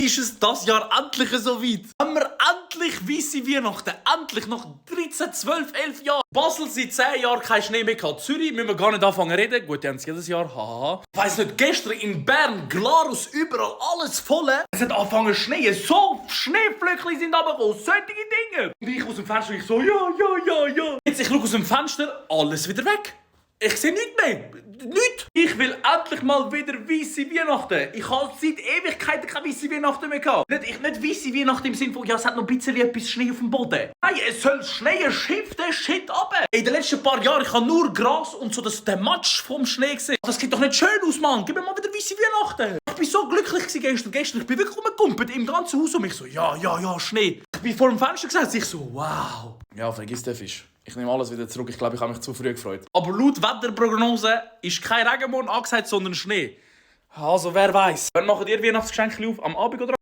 Ist es das Jahr endlich so weit? Haben wir endlich weisse Weihnachten? Endlich nach 13, 12, 11 Jahren. Basel seit 10 Jahren kein Schnee mehr gehabt. Zürich müssen wir gar nicht anfangen zu reden. Gut, die haben es jedes Jahr. Haha. Ich weiss nicht, gestern in Bern, Glarus, überall alles voll. Es hat angefangen zu schneien. So Schneeflöckchen sind runtergekommen. Solche Dinge. Und ich aus dem Fenster, ich so, ja. Jetzt, ich schaue aus dem Fenster, alles wieder weg. Ich sehe nichts mehr. Nichts. Ich will endlich mal wieder weisse Weihnachten. Ich habe seit Ewigkeiten keine weisse Weihnachten mehr gehabt. Nicht weisse Weihnachten im Sinne von, ja, es hat noch ein bisschen etwas Schnee auf dem Boden. Nein, es soll schneien, schiff den Shit runter. In den letzten paar Jahren, ich habe nur Gras und so den Matsch vom Schnee gesehen. Das sieht doch nicht schön aus, Mann. Gib mir mal wieder weisse Weihnachten. Ich bin so glücklich gestern. Ich bin wirklich rumgekumpelt im ganzen Haus und mich so, ja, Schnee. Ich bin vor dem Fenster gesessen, ich so, wow. Ja, vergiss den Fisch. Ich nehme alles wieder zurück. Ich glaube, ich habe mich zu früh gefreut. Aber laut Wetterprognose ist kein Regenbogen angesagt, sondern Schnee. Also, wer weiß. Wann macht ihr Weihnachtsgeschenke auf? Am Abend oder